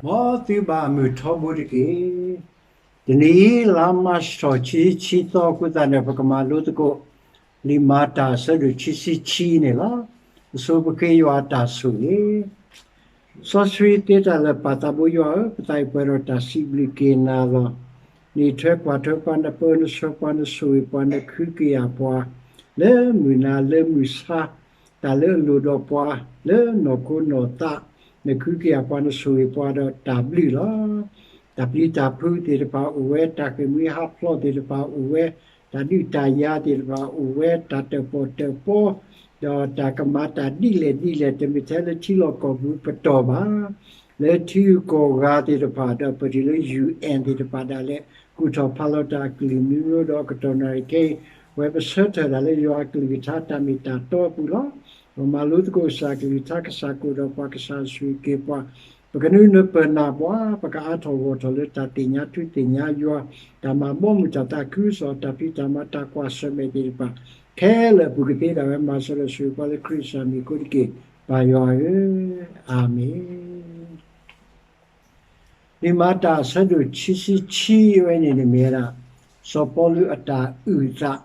မ်သုဘၣ်မုာ်ထီဘိတက့ၢ်. တနံၤအံၤ လါမၢ်ၡး ခံဆံခံသီအဃိသတးန့ၣ် ပကမၤလိသကိး လံာ်မၤတၢ်အဆၢဒိၣ်ခံဆံခံန့ၣ်လီၤ. အဆိပဃ့ယွၤအတၢ်ဆိၣ်ဂ့ၤ စီဆှံသ့တၢ်လၢာ် ပၢ်သးဘိယွၤဧၢ, ပသးအံၤပှဲၤဒီးတၢ်စံးဘျုးက့ၤနၤလီၤ. နအံးထွဲကွၢ်ထွဲပှၤ, နပၢနဆှၢပှၤ, နဆိၣ်ဂ့ၤပှၤ, နခုကယာ်ပှၤ လၢမုၢ်နၤလၢမုၢ်ဆါ, တၢ်လၢအလိၣ်ဒီးပှၤ လၢနီၢ်ခိနီၢ်သး, နခုကယာ်ပှၤ နဆိၣ်ဂ့ၤပှၤဒီးတၢ်ဘျုးလီၤ. တၢ်ပျံၤတၢ်ဖုးသ့ၣ်တဖၣ်အိၣ်ဝဲ, တၢ်ဃ့ၢ်မှံဟးဖျိးသ့ၣ်တဖၣ်အိၣ်ဝဲ, တၢ်ဒုးတၢ်ယၤသ့ၣ်တဖၣ်အိၣ်ဝဲ, တၢ်တၢၣ်ပီၣ်တၢၣ်ပီ ဒီးတၢ်ကမၤတၢ်ဒ်လဲၣ်ဒ်လဲၣ် တမ့ၢ်ထဲလၢထံလီၢ်ကီၢ်ပူၤပတီၢ်ဘၣ်, လၢထံဂုၤကီၢ်ဂၤသ့ၣ်တဖၣ် ဒီးပတုၤလၢ ယူၣ်အၣ်သ့ၣ်တဖၣ်ဒၣ်လဲာ် ကူၣ်ထီၣ်ဖးလီၤတၢ်အကလုၢ်မံၤမံၤ ဒီးအကတီၢ်နၣ်ရံၣ်ခဲအံၤ ဝဲပဆၢထၢၣ်ဒၣ်လၢယွၤအကလုၢ်ကထါတၢ်မ့ၢ်တၢ်တီအပူၤလီၤ. ပမၤလိသကိးကစၢ်အကလုၢ်ကထါ ကစၢ်ကအိၣ်ဒီးပှၤ ကစၢ်ဆိၣ်ဂ့ၤက့ၤပှၤ, ပကနုာ်လၢပၢၢ်နၢ်ပှၤ, ပကအါထီၣ်ဂီၢ်ထီၣ်လၢတၢ်သ့ၣ်ညါထူသ့ၣ်ညါယွၤ, တၢ်မၤဘီမုၢ်တၢ်သးခုကစီၣ် တၢ်ဖံးတၢ်မၤတၢ်ကွၢ်ဆၢၣ်မဲာ်သ့ၣ်တဖၣ် ခဲလၢာ်အပူၤကသ့ဒၣ်ဝဲ မၤစၢၤဒီးဆိၣ်ဂ့ၤပှၤလၢခရံာ်ကစၢ်မံၤအဃိတက့ၢ်. ပၢ်ယွၤဧၢ, အၤမ့ၣ်. လံာ်မၤတၢ်အဆၢဒိၣ်ခံဆံခံဝဲန့ၣ်န့ၣ်မ့ၢ်ဝဲဒၣ် စီၤပီလူးအတၢ်အုၣ်သး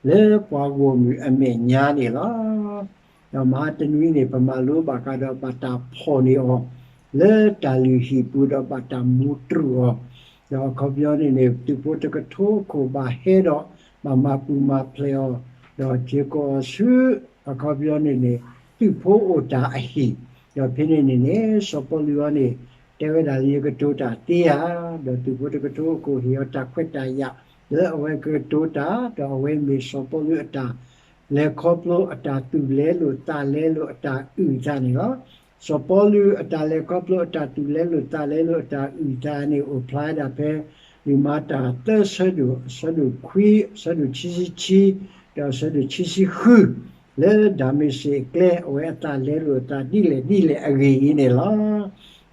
လၢပှၤဂီၢ်မုၢ်အမဲာ်ညါန့ၣ်လီၤ. ဒီးမဟါတနွံန့ၣ် ပမၤလိဘၣ်ဃးဒီးဘၣ်တၢ်ဖီၣ်န့ၢ်အီၤ လၢတၢ်လုၢ်ဟံၣ်ပူၤဒီးဘၣ်တၢ်မူတြူာ်အီၤ, ဒီးအခီပညီန့ၣ်န့ၣ် သုးဖိတကထိအခိၣ်ဘၣ်ဟဲဒီး ဘၣ်မၤပူၤမၤဖျဲးအီၤ, ဒီးစ့ၢ်ကီးအီၤဆူ အခီပညီန့ၣ်န့ၣ် သုးဖိအိၣ်တၢ်အဟံၣ်, ဒီးဖဲန့ၣ်န့ၣ်န့ၣ် စီၤပီလူးအံၤန့ၣ် တဲဝဲဒၣ်လၢယကတိၤတၢ်သ့ဧါ, ဒီးသုးဖိတကထိအခိၣ်ဟ့ၣ်အီၤတၢ်ခွဲးတၢ်ယာ် လၢအဝဲကတိၤတၢ် ဒီးအဝဲမ့ၢ်စီၤပီလူးအတၢ်လဲၤခီဖျိအတၢ်သူၣ်လဲလိာ်သးလဲလိာ်အတၢ်အုၣ်အသးန့ၣ်လီၤ. စီၤပီလူးအတၢ်လဲၤခီဖျိအတၢ်သူၣ်လဲလိာ်သးလဲလိာ်အတၢ်အုၣ်အသးန့ၣ် အိၣ်ဖျါဝဲဒၣ်ဖဲ လံာ်မၤတၢ်သၢဆၢဒိၣ်, အဆၢဒိၣ်ခွံ, အဆၢဒိၣ်ခံဆံခံ, ဒီးအဆၢဒိၣ်ခံဆံဃု, လၢဒၤမ့းစ့းအကျဲ အဝဲအသးလဲလိာ်အသးဒ်လဲၣ်ဒ်လဲၣ်အဂ့ၢ်အံၤန့ၣ်လီၤ.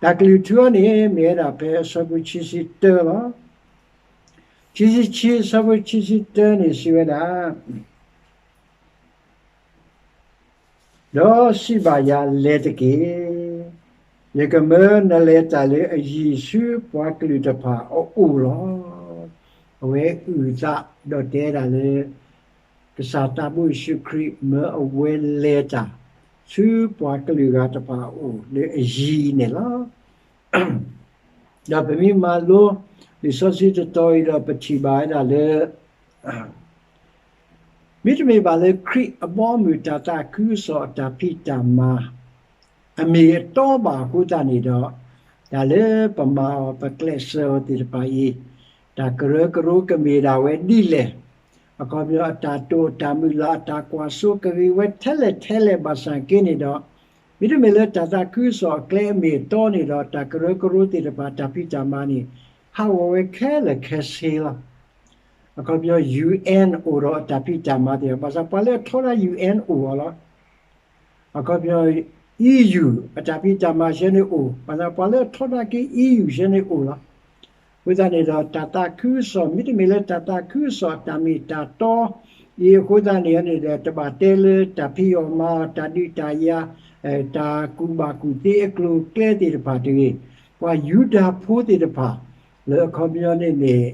တၢ်ကလုၢ်ထူအံၤန့ၣ် မ့ၢ်ဝဲဒၣ်ဖဲအဆၢဖိခံဆံတၢလီၤ. ခံဆံခံ အဆၢဖိခံဆံတၢန့ၣ် စံးဝဲဒၣ် ဒီးစံးဘၣ်ယၤ, လဲၤတက့ၢ်. ယကမၢနလဲၤတၢ်လၢအယံၤ ဆူပှၤကလုာ်တဖၣ်အအိၣ်လီၤ. အဝဲအုၣ်အသး ဒီးတဲဒၣ်လၢ ကစၢ်သးဘိယ့ၣ်ၡူးခရံာ် မၢအဝဲလဲၤတၢ် ဆူပှၤကလုာ်ဂၤတဖၣ်အအိၣ်လၢအယံၤန့ၣ်လီၤ. ဒီးပမ့ၢ်မၤလိ လံာ်စီဆှံတတီၤအံၤဒီး ပထံၣ်ဘၣ်ဝဲဒၣ်လၢ မ့တမ့ၢ်ဘၣ်လၢခရံာ်အဘီအမုၢ်တၢ်သးခုကစီၣ်အတၢ်ဖံးတၢ်မၤ အမ့ၢ်အတီဘၣ်အဃိသတးန့ၣ်ဒီး တၢ်လၢပမၤအီၤပကျဲးစၢးအီၤသ့ၣ်တဖၣ်အံၤ တၢ်ကရၢကရိကမ့ၢ်ဒၣ်ဝဲဒ်လဲၣ်, အခီပညီအတၢ်တိာ်အတၢ်မုၢ်လၢ်အတၢ်ကွၢ်စိကဂ့ၤဝဲထဲလဲၣ်ထဲလဲၣ်ဘၣ်ဆၣ်က့န့ၣ်ဒီး မ့တမ့ၢ်လၢတၢ်သးခုကစီၣ်အကျဲအမ့ၢ်အတီန့ၣ်ဒီး တၢ်ကရၢကရိသ့ၣ်တဖၣ်တၢ်ဖံးတၢ်မၤန့ၣ် ဟးဂီၤဝဲခဲလၢာ်ခဲဆ့လီၤ. အခီပညီ ယူၣ်အၣ် အိၣ်ဒီးအတၢ်ဖံးတၢ်မၤသ့ၣ်တဖၣ် ဘၣ်ဆၣ်ပှၤလၢအထီဒါ ယူၣ်အၣ် အိၣ်အီၤလီၤ. အခီပညီ အံၣ်ယူၣ် အတၢ်ဖံးတၢ်မၤဆှၢန့ၣ်အိၣ်, ဘၣ်ဆၣ်ပှၤလၢအထီဒါက့ၤ အံၣ်ယူၣ် ဆှၢန့ၣ်အိၣ်လီၤ. အဃိသတးန့ၣ်ဒီး တၢ်သးခုကစီၣ် မ့တမ့ၢ်လၢတၢ်သးခုကစီၣ်အတၢ်မ့ၢ်တၢ်တီအံၤအဃိသတးန့ၣ်န့ၣ်ဒီး တဘၣ်တဲလၢတၢ်ဖံးအီၣ်မၤအီၣ် တၢ်ဒုးတၢ်ယၤ တၢ်ကူၣ်ဘၣ်ကူၣ်သ့အကျိၤအကျဲသ့ၣ်တဖၣ်တဂ့ၤ, ပှၤယူဒၤဖိသ့ၣ်တဖၣ် လၢအခီပညီန့ၣ်န့ၣ်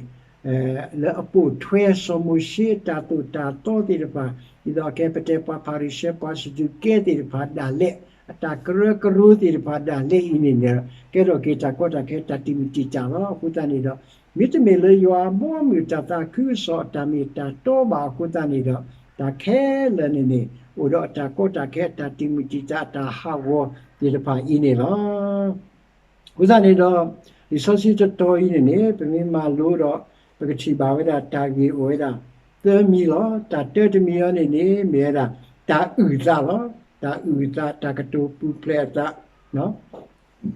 လၢအပိာ်ထွဲစီၤမိၤၡ့အတၢ်သိၣ်တၢ်သီသ့ၣ်တဖၣ်, ဒ်သိးအကဲပတဲပှၤဖၤရံၤၡဲ ပှၤစဒူးကဲသ့ၣ်တဖၣ်ဒၣ်လဲာ် အတၢ်ကရၢကရိသ့ၣ်တဖၣ်ဒၣ်လဲာ်အံၤန့ၣ်န့ၣ် ကဲထီၣ်က့ၤတၢ်ကီတၢ်ခဲတၢ်တံာ်မုၢ်တံာ်တာ်လီၤ. အဃိသတးန့ၣ်ဒီး မ့တမ့ၢ်လၢယွၤအဘီအမုၢ်တၢ်သးခုကစီၣ်အတၢ်မ့ၢ်တၢ်တီဘၣ်အဃိသတးန့ၣ်ဒီး တၢ်ခဲလၢာ်န့ၣ်န့ၣ် အိၣ်ဒီးအတၢ်ကီတၢ်ခဲ အတၢ်တံာ်မုၢ်တံာ်တာ်အတၢ်ဟးဂီၤသ့ၣ်တဖၣ်အံၤန့ၣ်လီၤ. အဃိသတးန့ၣ်ဒီး လံာ်စီဆှံတတီၤအံၤန့ၣ်န့ၣ် ပမ့ၢ်မၤလိဒီး ပကထံၣ်ဘၣ်ဝဲဒၣ်တၢ်ဂ့ၢ်အိၣ်ဝဲဒၣ်သၢမံၤလီၤ. တၢ်တၢတမံၤအံၤန့ၣ်န့ၣ် မ့ၢ်ဝဲဒၣ် တၢ်အုၣ်သးလီၤ. တၢ်အုၣ်သး တၢ်ကတိၤပူၤဖျဲးအသး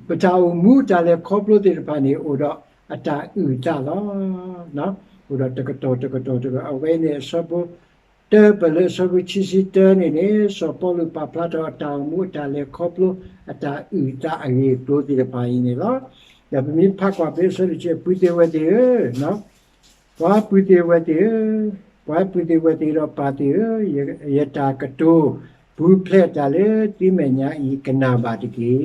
ပတၢ်အိၣ်မူတၢ်လဲၤခီဖျိသ့ၣ်တဖၣ်န့ၣ် အိၣ်ဒီးအတၢ်အုၣ်သးလီၤ. အိၣ်ဒီးတကတီၢ်တကတီၢ်တကတီၢ် အဝဲန့ၣ်အဆၢဖိ တၢပၢၢ်လၢအဆၢဖိခံဆံတၢန့ၣ်န့ၣ် စီၤပီလူးပာ်ဖျါထီၣ်အတၢ်အိၣ်မူအတၢ်လဲၤခီဖျိ အတၢ်အုၣ်သးအဂ့ၢ်အကျိၤသ့ၣ်တဖၣ်အံၤန့ၣ်လီၤ. ဒီးပမ့ၢ်ဖးကွၢ်ဖဲအဆၢဒိၣ်ဆံ ပုၢ်သ့ၣ်ဝဲၢ်သ့ၣ်ဧၢ, ပှၤပုၢ်သ့ၣ်ဝဲၢ်သ့ၣ်ဧၢ, ပှၤပုၢ်သ့ၣ်ဝဲၢ်သ့ၣ်ဒီးပၢ်သ့ၣ်ဧၢ, ယတၢ်ကတိၤပူၤဖျဲးတၢ်လၢသုမဲာ်ညါအံၤကနၣ်ဘၣ်တက့ၢ်.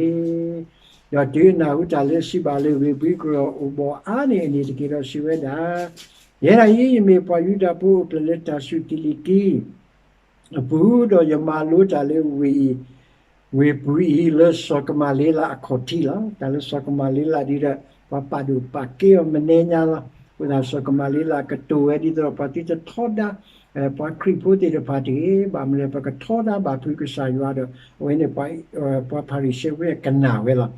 ဒီးတုၤနၢ်ဟူတၢ်လၢစံးဘၣ်လၢဝ့ၢ်ဘံၣ်ကရၢၣ်အိၣ်ဘှီၣ်အါန့ၢ်အန့ၣ်တက့ၢ်ဒီးစံးဝဲဒၣ်, ယဲဒၣ်အံၤ ယမ့ၢ်ပှၤယူဒၤဖိအိၣ်ဖျဲၣ်လၢတၢ်စူၢ်ကံၣ်လံၤကံ အပူၤ, ဒီးယမၤလိတၢ်လၢဝ့ၢ်အံၤ, ဝ့ၢ်ပူၤအံၤလၢစီၤကမၤလ့လးအခီၣ်ထံးလီၤ. တၢ်လၢစီၤကမၤလ့လးဒ်ဒီး ပှၤပာ်ဒိၣ်ပာ်ကဲအီၤမနံၤညါလီၤ. အဃိသတးစီၤကမၤလ့လးကတိၤဝဲဒ်သိးဒီး ပှၤသုတထီဒါ ပှၤခရံာ်ဖိသ့ၣ်တဖၣ်တဂ့ၤ, ဘၣ်မနုၤလဲၣ် ပကထီဒါဘၣ်ဖုးကစၢ်ယွၤဒီး အဝဲန့ၣ် ပှၤဖၤရံၤၡဲဖိကနၣ်ဝဲလီၤ.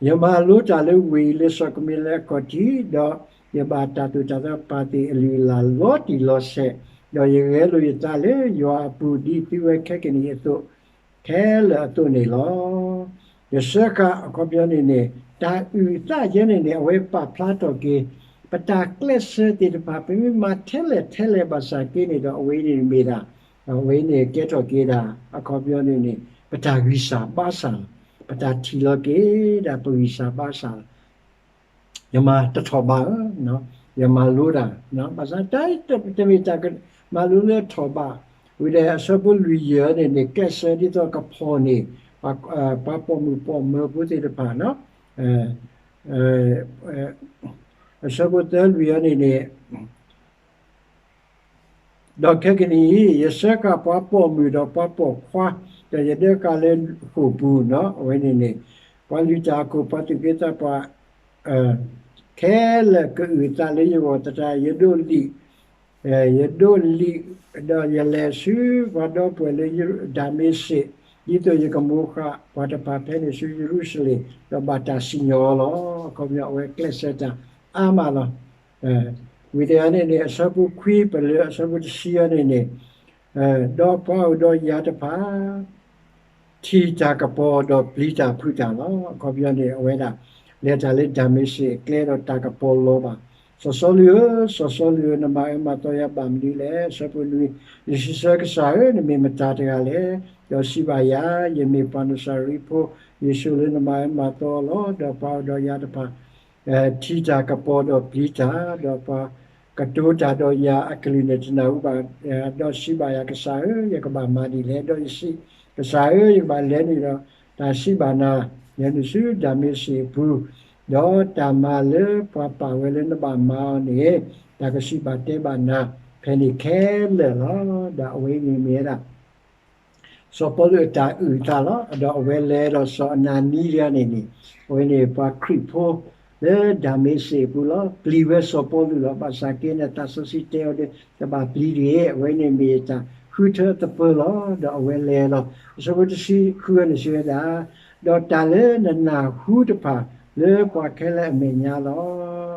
ယမၤလိတၢ်လၢဝ့ၢ်အံၤလၢစီၤကမၤလ့လးအခီၣ်ထံး, ဒီးယဘၣ်တၢ်သိၣ်တၢ်သီပၢ်သ့ၣ်အလုၢ်အလၢ်လီၤတံၢ်လီၤဆဲး, ဒီးယဂဲၤလိာ်ယသးလၢယွၤအပူၤဒ်သုဝဲခဲကနံၣ်အံၤအသိး ခဲလၢာ်အသိးန့ၣ်လီၤ. ယဆၢဃာ်အခီပညီန့ၣ်န့ၣ် တၢ်အုၣ်အသးယဲန့ၣ်န့ၣ် အဝဲပာ်ဖျါထီၣ်က့ၤ ပတၢ်ကျဲးစၢးသ့ၣ်တဖၣ် ပမ့ၢ်မၤထဲလဲၣ်ထဲလဲၣ်ဘၣ်ဆၣ်က့န့ၣ်ဒီး အဝဲအံၤန့ၣ်မ့ၢ်ဒၣ် အဝဲအံၤန့ၣ်ကဲထီၣ်က့ၤဒၣ် အခီပညီန့ၣ်န့ၣ် ပတၢ်ဂံၢ်စၢ်ဘါစၢ်လီၤ. ပတၢ်ထံၣ်လီၤက့ၤဒၣ်ပဂံၢ်စၢ်ဘါစၢ်လီၤ. ယမၤတထီၣ်ဘးဧၢ, ယမၤလိတၢ်, ဘၣ်ဆၣ်တၢ်တမ့ၢ်တၢ်မၤလိလၢထီၣ်ဘး, ဝံၤဒီးအဆၢဖိလွံၢ်ယဲၢ်န့ၣ်န့ၣ် ကျဲးစၢးဒ်သိးကဖီၣ်န့ၢ် ပှၤပိာ်မုၣ်ပိာ်မၢၤဖိသ့ၣ်တဖၣ်, အဆၢဖိသၢလွံၢ်အံၤန့ၣ်န့ၣ် ဒီးခဲကနံၣ်အံၤ ယဆၢဃာ်ပှၤပိာ်မုၣ်ဒီးပှၤပိာ်ခွါ, ဒီးယဒၢဃာ်လၢဃိာ်ပူၤနီၤ, အဝဲန့ၣ်န့ၣ် ပှၤလုၢ်တၢ်အခိၣ် ပှၤသူၣ်က့သးပှၢ် ခဲလၢာ်ကအုၣ်အသးလၢယဂီၢ်သတး ယဒိးလံာ်, ယဒိးလံာ်, ဒီးယလဲၤဆူပှၤဒီပုၢ်ဝဲၢ်လၢဒၤမ့းစ့း, ဒ်သိးယကမိၣ်ဃာ်ပှၤတဖၣ်ဖဲန့ၣ်ဆူယရူၤၡလ့ၣ်, ဒီးဘၣ်တၢ်စံၣ်ညီၣ်အီၤလီၤ. အခီပညီအဝဲကျဲးစၢးတၢ်အါမးလီၤ. ဝံၤတဂၤန့ၣ်န့ၣ် အဆၢဖိခွံပလၢအဆၢဖိတဆံအံၤန့ၣ်န့ၣ်, ဒီးပှၤအိၣ်ဒီးယၤတဖၣ် ထံၣ်တၢ်ကပီၤဒီးပျံၤတၢ်ဖုးတၢ်လီၤ. အခီပညီန့ၣ် အဝဲဒၣ် လဲၤတၢ်လၢဒၤမ့းစ့းအကျဲဒီးတၢ်ကပီၤလီၤဘၣ်. စီၤစီလူးဧၢ, စီၤစီလူးဧၢ, နမၤအၢမၤသီယၤဘၣ်မနုၤလဲၣ်. အဆၢဖိနွံ, ယစံးဆၢကစၢ်ဧၢ, နမ့ၢ်မတၤတဂၤလဲၣ်. ဒီးစံးဘၣ်ယၤ, ယမ့ၢ်ပှၤနစၤရ့းဖိ ယ့ၣ်ၡူးလၢနမၤအၢမၤသီအီၤလီၤ. ဒီးပှၤအိၣ်ဒီးယၤတဖၣ် ထံၣ်တၢ်ကပီၤဒီးပျံၤတၢ်, ဒီးပှၤကတိၤတၢ်ဒီးယၤအကလုၢ်န့ၣ်တနၢ်ဟူဘၣ်, ဒီးစံးဘၣ်ယၤ, ကစၢ်ဧၢ, ယကဘၣ်မၤဒ်လဲၣ်. ဒီးယစံး, ကစၢ်ဧၢ, ယကဘၣ်လဲၤနုာ်ဒီးတၢ်စံးဘၣ်နၤ, လဲၤနုာ်ဆူဒၤမ့းစ့းအပူၤ, ဒီးတၢ်မၤလၢပှၤပာ်ဝဲလၢနဘၣ်မၤအီၤန့ၣ်, တၢ်ကစံးဘၣ်တဲဘၣ်နၤဖဲန့ၣ်ခဲလၢာ်လီၤ. ဒီးအဝဲအံၤန့ၣ်မ့ၢ်ဝဲဒၣ် စီၤပီလူးအတၢ်အုၣ်အသးလီၤ. ဒီးအဝဲလဲၤဒီးစီၤအနၤနံတဂၤန့ၣ်န့ၣ်, အဝဲန့ၣ်ပှၤခရံာ်ဖိလၢဒၤမ့းစ့းအပူၤလီၤ. ပျံၤဝဲစီၤပီလူးလီၤ. ဘၣ်ဆၣ်က့န့ၣ် သးစီဆှံတဲအီၤဒီး တဘၣ်ပျံၤတဂ့ၤ, အဝဲန့ၣ်မ့ၢ်တၢ်ဃုထၢအသပၢၤလီၤ. ဒီးအဝဲလဲၤလီၤ. အဆၢဖိတဆံဃုန့ၣ်စံးဝဲဒၣ်, ဒီးတၢ်လၢနနၢ်ဟူတဖၣ်လၢပှၤခဲလၢာ်အမဲာ်ညါလီၤ.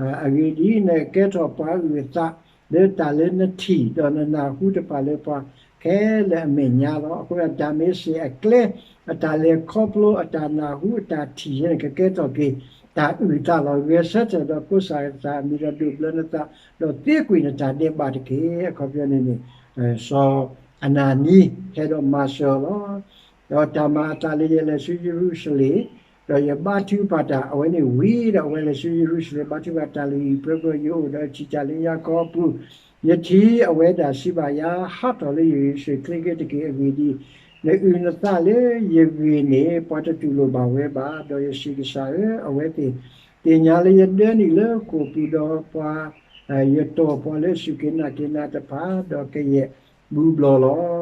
အဂ့ၢ်ဒ်အံၤ, နကဲထီၣ်ပှၤအုၣ်အသး လၢတၢ်လၢနထံၣ်ဒီးနနၢ်ဟူတဖၣ်လၢပှၤခဲလၢာ်အမဲာ်ညါလီၤ. အဃိဒၣ်ဒၤမ့းစ့းအကျဲ အတၢ်လဲၤခီဖျိ အတၢ်နၢ်ဟူ အတၢ်ထံၣ်ယဲန့ၣ် ကကဲထီၣ်က့ၤ တၢ်အုၣ်အသးလီၤ. ဂဲၤဆၢထၢၣ်ဒီးကိးစၢ်သးအမံၤဒီးဒိးဘျၢနသး ဒီးသ့ကွံာ်နတၢ်ဒဲးဘးတက့ၢ်. အခီပညီန့ၣ်န့ၣ် စီၤအနၤနံဟဲဒီးမၤစၢၤအီၤလီၤ. ဒီးတၢ်မၤအသးလၢယလဲၤဆူယရူၤၡလ့ၣ် ဒီးယဘါထုကဖၣ်တၢ် အဝဲန့ၣ်ဝံၤဒီးအဝဲလဲၤဆူယရူၤၡလ့ၣ် ဘါထုကဖၣ်တၢ်လၢယပှဲၤပှဲၤ ယအိၣ်ဒီးထံၣ်တၢ်လၢယၤခီအပူၤ, ယထံၣ်အဝဲဒၣ်စံးဘၣ်ယၤ, ဟးထီၣ်လၢယဂံၢ်ဆူၣ်ချ့က့ၤတက့ၢ်. အဂ့ၢ်ဒ်အံၤ, နအုၣ်နသးလၢယဂ့ၢ်န့ၣ် ပှၤတတူၢ်လိာ်ဘၣ်ဝဲဘၣ်. ဒီးယစံးကစၢ်ဧၢ, အဝဲသ့ၣ်သ့ၣ်ညါလၢယဒၢနံၣ်လၢဃိာ်ပူၤဒီးပှၤ ယတီၢ်ပှၤလၢအစူၢ်က့ၤနာ်က့ၤနၤတဖၣ် ဒီးကယဲၢ်ဘူၣ်ဘျီၣ်လီၤ.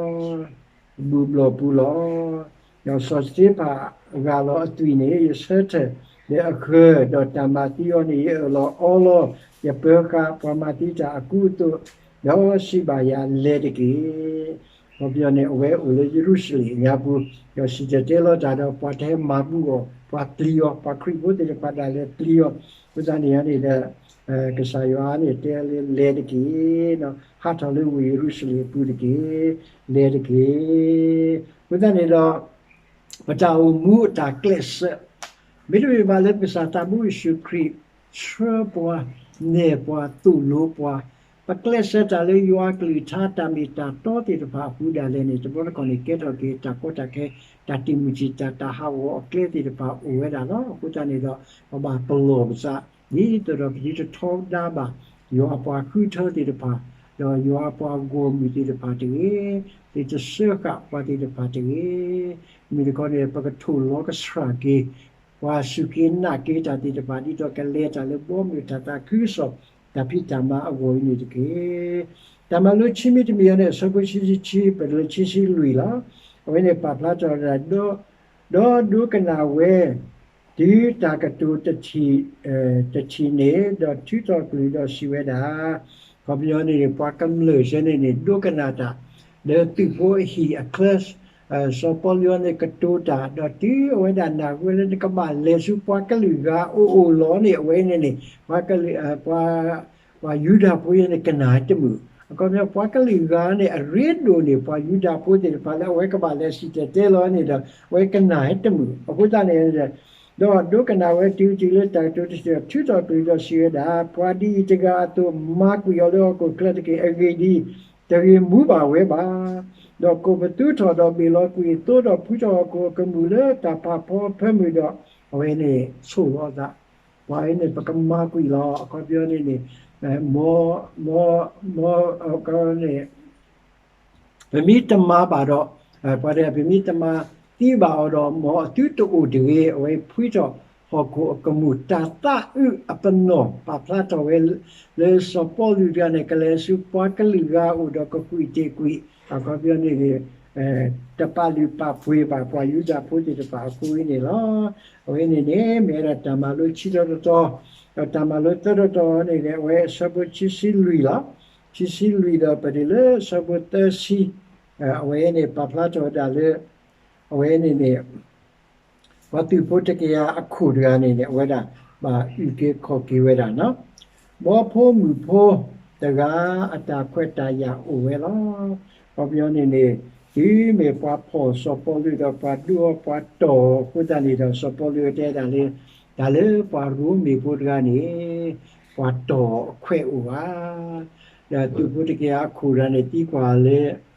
ဘူၣ်ဘျီၣ်ပူၤလီၤ. ဒီးစီၤစတ့ဖၣ်ဂၢ်လီၤအသွံၣ်န့ၣ် ယဆၢထၢၣ်လၢအဃၢၤ, ဒီးတၢ်မၤသံအီၤန့ၣ် ယအၢၣ်လီၤအီလီၤ, ယပၢၤဃာ်ပှၤမၤသံတၢ်အကူအသိး, ဒီးစံးဘၣ်ယၤလဲၤတက့ၢ်. အခီပညီန့ၣ် အဝဲအိၣ်လၢယရူၤၡလ့ၣ်အညါပူၤ, ဒီးစံၣ်တဲၤတဲလီၤတၢ်ဒီးပှၤတဟဲမၤဘူၣ်အီၤ, ပှၤပျံၤအီၤ, ပှၤခရံာ်ဖိသ့ၣ်တဖၣ်ဒၣ်လဲာ်ပျံၤအီၤ, အဃိသတးန့ၣ်န့ၣ်ဒီး ကစၢ်ယွၤန့ၣ်တဲလၢလဲၤတက့ၢ်, ဟးထီၣ်လၢဝ့ၢ်ယရူၤၡလ့ၣ်အပူၤတက့ၢ်, လဲၤတက့ၢ်. အဃိသတးန့ၣ်ဒီး ပတၢ်အိၣ်မူအတၢ်ကျဲးစၢး မ့တမ့ၢ်ဘၣ်လၢကစၢ်သးဘိယ့ၣ်ၡူးခရံာ် ဆှၢပှၤ, နဲၣ်ပှၤ, သိၣ်လိပှၤ, ပကျဲးစၢးတၢ်လၢယွၤအကလုၢ်ကထါ တၢ်မ့ၢ်တၢ်တီသ့ၣ်တဖၣ်အပူၤဒၣ်လဲာ်န့ၣ် တဘျီတခီၣ်န့ၣ် ကဲထီၣ်က့ၤတၢ်ကီတၢ်ခဲ, တၢ်တံာ်မုၢ်တံာ်တာ်, တၢ်ဟးဂီၤအကျဲသ့ၣ်တဖၣ်အိၣ်ဝဲဒၣ်လီၤ. အဃိသတးန့ၣ်ဒီး ပဘၣ်ပလီၢ်ပသး ဒ်သိးဒီးပသုတထီဒါဘၣ် ယွၤအပှၤဃုထၢသ့ၣ်တဖၣ် ဒီးယွၤအပှၤဂီၢ်မုၢ်သ့ၣ်တဖၣ်တဂ့ၤ, သ့ၣ်တစၢဃာ်ပှၤသ့ၣ်တဖၣ်တဂ့ၤ. မ့ၢ်တခီန့ၣ် ပကထိၣ်လီၤကဆှၣ်က့ၤ ပှၤစူၢ်က့ၤနာ်က့ၤတၢ်သ့ၣ်တဖၣ် ဒ်သိးကလဲၤတၢ်လၢဘီမုၢ်တၢ်သးခုကစီၣ် တၢ်ဖံးတၢ်မၤအဂီၢ်အံၤန့ၣ်တက့ၢ်. တၢ်မၤလိခံမံၤတမံၤအံၤန့ၣ် အဆၢဖိခံဆံခံ ပတုၤလၢခံဆံလွံၢ်လီၤ. အဝဲန့ၣ်ပာ်ဖျါထီၣ်ဝဲဒၣ် ဒီးဒိကနၣ်ဝဲ တုၤတၢ်ကတိၤတထံၣ်, တထံၣ်န့ၣ် ဒီးထုးထီၣ်ကွံာ်ဒီးစံးဝဲဒၣ်, အခီပညီန့ၣ်န့ၣ် ပှၤကမျၢၢ်ဆၢန့ၣ်န့ၣ် ဒိကနၣ်တၢ် လၢသုးဖိအဟံၣ်အချၢ, စီၤပီလူးအံၤန့ၣ်ကတိၤတၢ် ဒီးတုၤအဝဲဒၣ်နၢ်ဟူလၢနကဘၣ်လဲၤဆူပှၤကလုာ်ဂၤအအိၣ်အလီၢ်န့ၣ် အဝဲန့ၣ်န့ၣ် ပှၤကလုာ်, ပှၤ ပှၤယူဒၤဖိအံၤန့ၣ် ကနၣ်တမုာ်. အခီပညီ ပှၤကလုာ်ဂၤန့ၣ် အရ့ဒိၣ်န့ၢ် ပှၤယူဒၤဖိသ့ၣ်တဖၣ်လၢ အဝဲကဘၣ်လဲၤစံၣ်တဲၤတဲလီၤန့ၣ်ဒီး အဝဲကနၣ်ဟဲတမုာ်. အဃိသတးန့ၣ် ဒီးဒိကနၣ်ဝဲတုၤတုၤလၢတၢ်ကတိၤတထံၣ် ထုးထီၣ်ကွံာ်ဒီးစံးဝဲဒၣ်, ပှၤဒ်အံၤတဂၤအသိး မၤကွံာ်အီၤလၢဟီၣ်ခိၣ်ချၢတက့ၢ်. အဂ့ၢ်ဒ်အံၤ, တဂ့ၤမူဘၣ်ဝဲဘၣ်. ဒီးကိးပသူထီၣ်ဒီးဘ့ၣ်လီၤကွံာ်အသိးဒီး ဖှူထီၣ်ဟီၣ်ခိၣ်အကမူၣ်လၢတၢ်ဖးဖီဖၢမုၢ်ဒီး အဝဲန့ၣ်ဆိၣ်လီၤအသး, ပှၤအံၤန့ၣ် ပကမၤကွံာ်လီၤ. အခီပညီန့ၣ်န့ၣ် မ်, မ်, မ်, န့ၣ် ပမ့ၢ်တမၤဘၣ်ဒီး, ပှၤတဂၤ ပမ့ၢ်တမၤသံဘၣ်အီၤဒီး မ်အသုတအိၣ်တဂ့ၤ. အဝဲဖှူထီၣ်ဟီၣ်ခိၣ်အကမူၣ် တၢ်သးအုးအပနီၣ် ပာ်ဖျါထီၣ်ဝဲ လၢစီၤပီလူးတဂၤန့ၣ် ကလဲၤဆူပှၤကလုာ်ဂၤအအိၣ်ဒီးကကွံာ်တ့ၢ်ကွံာ်, အခီပညီန့ၣ် တပာ်လုၢ်ပာ်ပှ့ၤဘၣ်ပှၤယူဒၤဖိသ့ၣ်တဖၣ်အဃိအံၤန့ၣ်လီၤ. အဝဲန့ၣ်န့ၣ် မ့ၢ်ဝဲဒၣ်တၢ်မၤလိခံတီၤတတီၤ, ဒီးတၢ်မၤလိသၢတီၤတတီၤန့ၣ် အဝဲအဆၢဖိခံဆံလွံၢ်လီၤ. ခံဆံလွံၢ်ဒီးပတုၤလၢအဆၢဖိသၢဆံ, အဝဲန့ၣ်ပာ်ဖျါထီၣ်ဝဲဒၣ်လၢ အဝဲန့ၣ်န့ၣ် ပှၤသုးဖိတကယၤအခိၣ်တဂၤန့ၣ်န့ၣ် အဝဲဒၣ်ဘၣ်အုၣ်က့ၤခီၣ်က့ၤဝဲဒၣ်, ဘီဖိမုၢ်ဖိတဂၤအတၢ်ခွဲးတၢ်ယာ်အိၣ်ဝဲလီၤ. အခီပညီန့ၣ်န့ၣ် တုၤမ့ၢ်ပှၤဖီၣ်စီၤပီလူးဒီးပှၤဒုးအီၤပှၤတီၢ်အဃိသတးန့ၣ်ဒီး စီၤပီလူးတဲဒၣ်လၢ တၢ်လၢပှၤရိမ့ၤဖိတဂၤန့ၣ် ပှၤတီၢ်အခွဲးအိၣ်ဧါ. ဒီးသုးဖိတကယၤအခိၣ်တဂၤန့ၣ် သံကွၢ်လၢ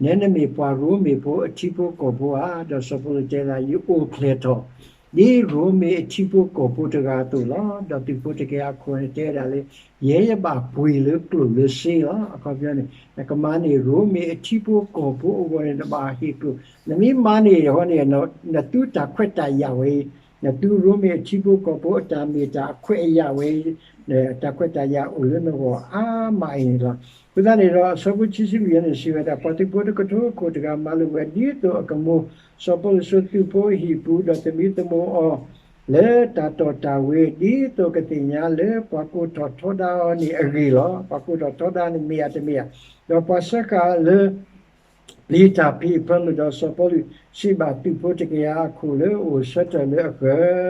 နဲနမ့ၢ်ပှၤရိမ့ၤဖိအထံဖိကီၢ်ဖိဧါ. ဒီးစီၤပီလူးတဲဒၣ် ယအိၣ်ဖျဲၣ်ထီၣ် ဒ်ရိမ့ၤအထံဖိကီၢ်ဖိတဂၤအသိးလီၤ. ဒီးသုးဖိတကယၤအခိၣ်န့ၣ်တဲဒၣ်လၢ ယဲယဘၣ်ပှ့ၤလၢကျိာ်လၢစ့လီၤ. အခီပညီန့ၣ် နကမၤန့ၢ်ရိမ့ၤအထံဖိကီၢ်ဖိအဂီၢ်န့ၣ် နဘၣ်ဟ့ၣ်ကျိာ်, နမ့ၢ်မၤန့ၢ်အီၤန့ၣ် နသူတၢ်ခွဲးတၢ်ယာ်ဝဲအံၤ, နသူရိမ့ၤအထံဖိကီၢ်ဖိအတၢ်မ့ၢ်တၢ်အခွဲးအယာ်ဝဲအံၤ, တၢ်ခွဲးတၢ်ယာ်အိၣ်လၢနဂီၢ်အါမးအံၤန့ၣ်လီၤ. အဃိသတးန့ၣ်ဒီး အဆၢဖိခံဆံလွံၢ်န့ၣ်စံးဝဲဒၣ်, ပှၤသုးဖိတကထိအခိၣ်တဂၤမၤလိာ်ဝဲဒ်သိးအကမူၤ စီၤပီလူးဆူသုးဖိအဟံၣ်ပူၤ ဒီးသမံသမိးအီၤ လၢတၢ်တီၢ်တၢ်ဝ့ၤ ဒ်သိးကသ့ၣ်ညါလၢပှၤကိးထီၣ်ထီဒါအီၤန့ၣ်အဂ့ၢ်လီၤ. ပှၤကိးထီၣ်ထီဒါန့ၣ်မ့ၢ်အတမ့ၢ်ဧါ. ဒီးပှၤစၢဃာ်လၢ ပျံၤတၢ်ဖံးအဖၢမုၢ်ဒီးစီၤပီလူးစံးဘၣ်သုးဖိတကယၤအခိၣ်လၢအိၣ်ဆၢထၢၣ်လၢအဃၢၤ,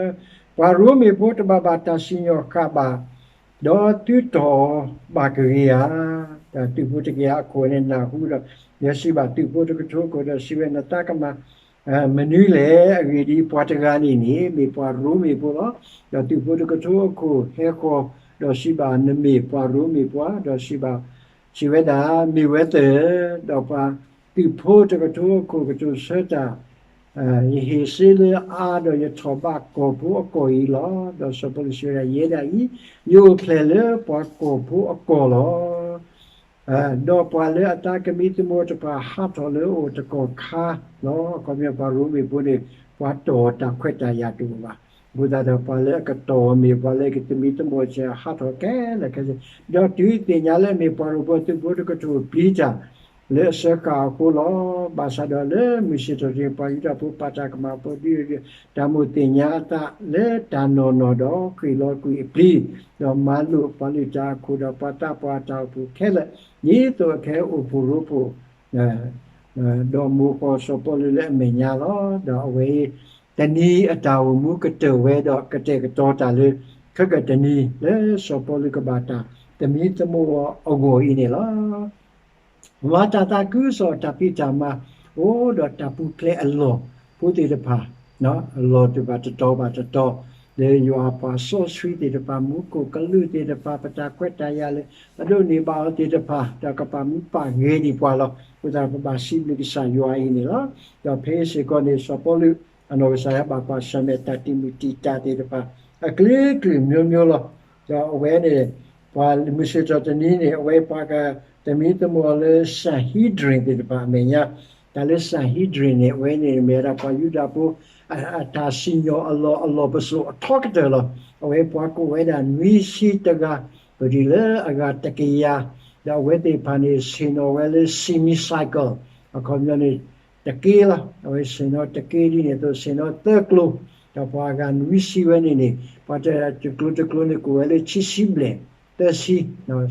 ပှၤရိမ့ၤဖိတဘၣ်ဘၣ်တၢ်စံၣ်ညီၣ်ဃာ်ဘၣ်, ဒီးသုတီၢ်ဘၣ်ကဂ့ၤဧါ. ဒီးသုးဖိတကယၤအခိၣ်န့ၣ်နၢ်ဟူဒီး လဲၤစံးဘၣ်သုးဖိတကထိအခိၣ်ဒီးစံးဝဲ နသးကမၤ မနုၤလဲၣ်. အဂ့ၢ်ဒ်အံၤ, ပှၤတဂၤန့ၣ်န့ၣ် မ့ၢ်ပှၤရိမ့ၤဖိလီၤ. ဒီးသုးဖိတကထိအခိၣ်ဟဲဃီၤ ဒီးစံးဘၣ် နမ့ၢ်ပှၤရိမ့ၤပှၤ, ဒီးစံးဘၣ် စံးဝဲဒၣ် မ့ၢ်ဝဲသၢၣ်, ဒီးပှၤသုးဖိတကထိအခိၣ်ကတိၤဆၢတၢ်, ယဟ့ၣ်စ့လၢအါဒီးယထီၣ်ဘးကီၢ်ဖိအကီၢ်အံၤလီၤ. ဒီးစီၤပီလူးစံးဝဲဒၣ် ယဲဒၣ်အံၤ ယအိၣ်ဖျဲၣ်လၢပှၤကီၢ်ဖိအကီၢ်လီၤ. ဒီးပှၤလၢအသးကမံသမိးတဖၣ်ဟးထီၣ်လၢအအိၣ်တကီၢ်ခါလီၤ. အခီပညီပှၤရိမ့ၤဖိန့ၣ် ပှၤတီၢ်တၢ်ခွဲးတၢ်ယာ်တအိၣ်ဘၣ်. အဃိသတးဒီးပှၤလၢအကတီၢ်မ့ၢ်ပှၤလၢအကသမံသမိးစ့ၢ်ဟးထီၣ်ခဲလၢာ်ခဲဆ့, ဒီးတုၤသ့ၣ်ညါလၢအမ့ၢ်ပှၤရိမ့ၤဖိ သုးဖိတကထိပျံၤတၢ် လၢအစၢဃာ်အဃိလီၤ. ဘၣ်ဆၣ်ဒီးလၢမုၢ်ဆ့ၣ်ထီၣ်တနံၤ ပှၤယူဒၤဖိပာ်တၢ်ကမၣ်ဖိဒ် တၢ်မိၣ်သ့ၣ်ညါအသးလၢတၢ်နီၢ်နီၢ်ဒီး ဃ့ၢ်လီၤကွံာ်အပျံၤ, ဒီးမၤလိာ်ပှၤလုၢ်တၢ်အခိၣ်ဒီးပှၤသးပှၢ်တၢ်အိၣ်ဖှိၣ်ခဲလၢာ်, ဒ်သိးအကဟဲအိၣ်ဖှိၣ်ရိဖှိၣ် ဒီးမိၢ်ဃီစီၤပီလူးလၢအမဲာ်ညါလီၤ. ဒီးအဝဲအံၤ တနံၤအတၢ်အိၣ်မူကတၢၢ်ဝဲဒီးကတဲာ်ကတီၤတၢ်လၢ ခဲကတနံၤ လၢစီၤပီလူးကဘၣ်တၢ်သမံသမိးအဂီၢ်အံၤန့ၣ်လီၤ. မၤတၢ်သးခုကစီၣ်တၢ်ဖံးတၢ်မၤ အိၣ်ဒီးတၢ်ပူၤဖျဲးအလီၢ်ဖိသ့ၣ်တဖၣ်, အလီၢ်တဖၣ်တတီၤဘၣ်တတီၤ, လၢယွၤအပှၤစီဆှံသ့ၣ်တဖၣ် မူခိၣ်ကလူးသ့ၣ်တဖၣ် ပတၢ်ခွဲးတၢ်ယာ်လၢ ပဒိးန့ၢ်ဘၣ်အီၤသ့ၣ်တဖၣ် ဒီးကပာ်မူပာ်ဂဲၤဒံးပှၤလီၤ. အဃိသတးဒီးပဘၣ်စံးဘျုးကစၢ်ယွၤအံၤန့ၣ်လီၤ. ဒီးဖဲအံၤစ့ၢ်ကီးန့ၣ် စီၤပီလူး အနီၢ်ကစၢ်ယွၤဘၣ်ကွၢ်ဆၢၣ်မဲာ်တၢ်တံာ်မုၢ်တံာ်တာ်သ့ၣ်တဖၣ် အကလုာ်ကလုာ်မျိုးမျိုးလီၤ. ဒီးအဝဲန့ၣ် ပှၤမုၢ်ဆ့ၣ်ထီၣ်တနွံန့ၣ် အဝဲပှၤကသမံသမိးလၢ Sanhedrin သ့ၣ်တဖၣ်အမဲာ်ညါ, တၢ်လၢ Sanhedrin န့ၣ် အဝဲန့ၣ်မ့ၢ်ဝဲဒၣ်ပှၤယူဒၤဖိ အတၢ်စံၣ်ညီၣ်အလီၢ်အလီၢ်ပစိာ်အထီကတၢၢ်လီၤ. အဝဲပှၤကိးဝဲဒၣ်နွံဆံတဂၤ, ပတုၤလၢအဂၤတကယၤ, ဒီးအဝဲသ့ၣ်တဖၣ်န့ၣ် ဆ့ၣ်နီၤဝဲလၢ semicircle, အခီပညီန့ၣ် တက့လီၤ. အဝဲဆ့ၣ်နီၤတက့ဒ်န့ၣ်အသိး ဆ့ၣ်နီၤသၢကျိၤ, ဒီးပှၤအဂၤနွံဆံဝဲန့ၣ်န့ၣ် ပှၤတကျိၤတကျိၤန့ၣ် ကိးဝဲလၢခံဆံဘျဲၣ်, သၢဆံ,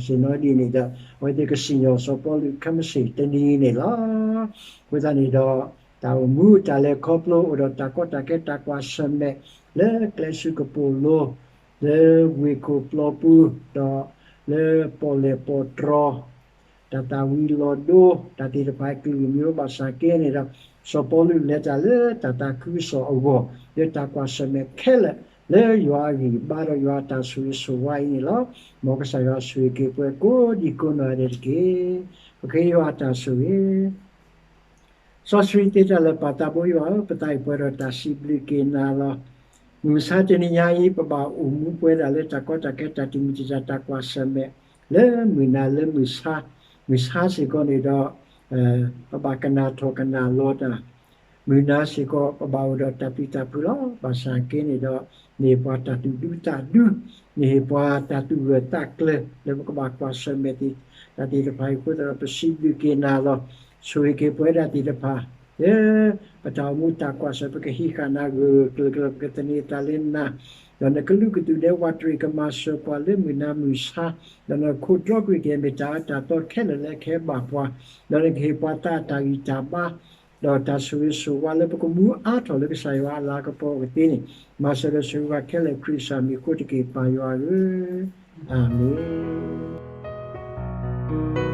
ဆ့ၣ်နီၤဒ်န့ၣ်ဒီး အဝဲသ့ၣ်ကစံၣ်ညီၣ်စီၤပီလူးခဲမုၢ်ဆ့ၣ်တနံၤန့ၣ်လီၤ. အဃိသတးန့ၣ်ဒီး တၢ်အိၣ်မူတၢ်လဲၤခီဖျိ အိၣ်ဒီးတၢ်ကီတၢ်ခဲတၢ်ကွၢ်ဆၢၣ်မဲာ် လၢကျဲဆူကပိာ်လိၤ, လၢဝ့ၢ်ခိၣ်ပျီပူၤ, ဒီးလၢပီၣ်လဲၣ်ပီၣ်တြီၤ တၢ်သၣ်ဝံၤလီၤဒိ တၢ်သ့ၣ်တဖၣ်အကလုာ်ကလုာ် ဘၣ်ဆၣ်က့န့ၣ်ဒီး စီၤပီလူးလဲၤတၢ်လၢတၢ်သးခုကစီၣ်အဂီၢ် လၢတၢ်ကွၢ်ဆၢၣ်မဲာ်ခဲလၢာ် လၢယွၤအဂံၢ်အဘါဒီးယွၤအတၢ်ဆိၣ်ဂ့ၤဆိၣ်ဝါအံၤန့ၣ်လီၤ. မ်ကစၢ်ယွၤဆိၣ်ဂ့ၤက့ၤပှၤကိးဒံကိးနီၢ်ဂၤဒဲးတက့ၢ်. ပဃ့ယွၤအတၢ်ဆိၣ်ဂ့ၤ စီဆှံသ့တၢ်လၢာ် ပၢ်သးဘိယွၤဧၢ, ပသးအံၤပှဲၤဒီးတၢ်စံးဘျုးက့ၤနၤလီၤ. မုၢ်မဆါတနံၤညါအံၤ ပဘၣ်အိၣ်မူပဝဲဒၣ်လၢတၢ်ကီတၢ်ခဲတၢ်တံာ်မုၢ်တံာ်တာ်တၢ်ကွၢ်ဆၢၣ်မဲာ် လၢမုၢ်နၤလၢမုၢ်ဆါ, မုၢ်ဆါစ့ၢ်ကီးန့ၣ်ဒီး ပဘၣ်ကနၣ်ထီၣ်ကနၣ်လီၤတၢ် မုၢ်နၤစ့ၢ်ကီး ပဘၣ်အိၣ်ဒီးတၢ်ပျံၤတၢ်ဖုးလီၤ. ဘၣ်ဆၣ်က့န့ၣ်ဒီး နဟ့ၣ်ပှၤတၢ်သူၣ်ဒူသးဒူ, နဟ့ၣ်ပှၤတၢ်သူၣ်ဂၢၢ်သးကျၢၤ လၢပကဘၣ်ကွၢ်ဆၢၣ်မဲာ်သ့ၣ်တၢ်သ့ၣ်တဖၣ်အံၤအဃိသတးဒီး ပစံးဘျုးက့ၤနၤလီၤ. ဆိၣ်ဂ့ၤက့ၤပဝဲဒၣ်သ့ၣ်တဖၣ် လၢပတၢ်အိၣ်မူတၢ်ကွၢ်ဆၢၣ် ပကဟံးဃာ်နၤဂၢၢ်ဂၢၢ်ကျၢၤကျၢၤ ပကသန့ၤသးလၢနၤ, ဒီးနကလုာ်ကသုးဒဲးဝးတရံး ကမၤစၢၤပှၤလၢမုၢ်နၤမုၢ်ဆါ, ဒီးနခိၣ်တီကွံာ်က့ၤ မ့ၢ်တၢ်အၢတၢ်သီခဲလၢာ်လၢအကဟဲဘၣ်ပှၤ, ဒီးနကဟ့ၣ်ပှၤသးအတၢ်ဂံၢ်တၢ်ဘါ ဒီးတၢ်ဆိၣ်ဂ့ၤဆိၣ်ဝါလၢပကမူအါထီၣ်လၢကစၢ်ယွၤအလၤကပီၤအဂ့ၢ်သ့န့ၣ်, မၤစၢၤဒီးဆိၣ်ဂ့ၤပှၤခဲလၢာ် ခရံာ်ကစၢ်မံၤအဃိတက့ၢ် ပၢ်ယွၤဧၢ, အၤမ့ၣ်.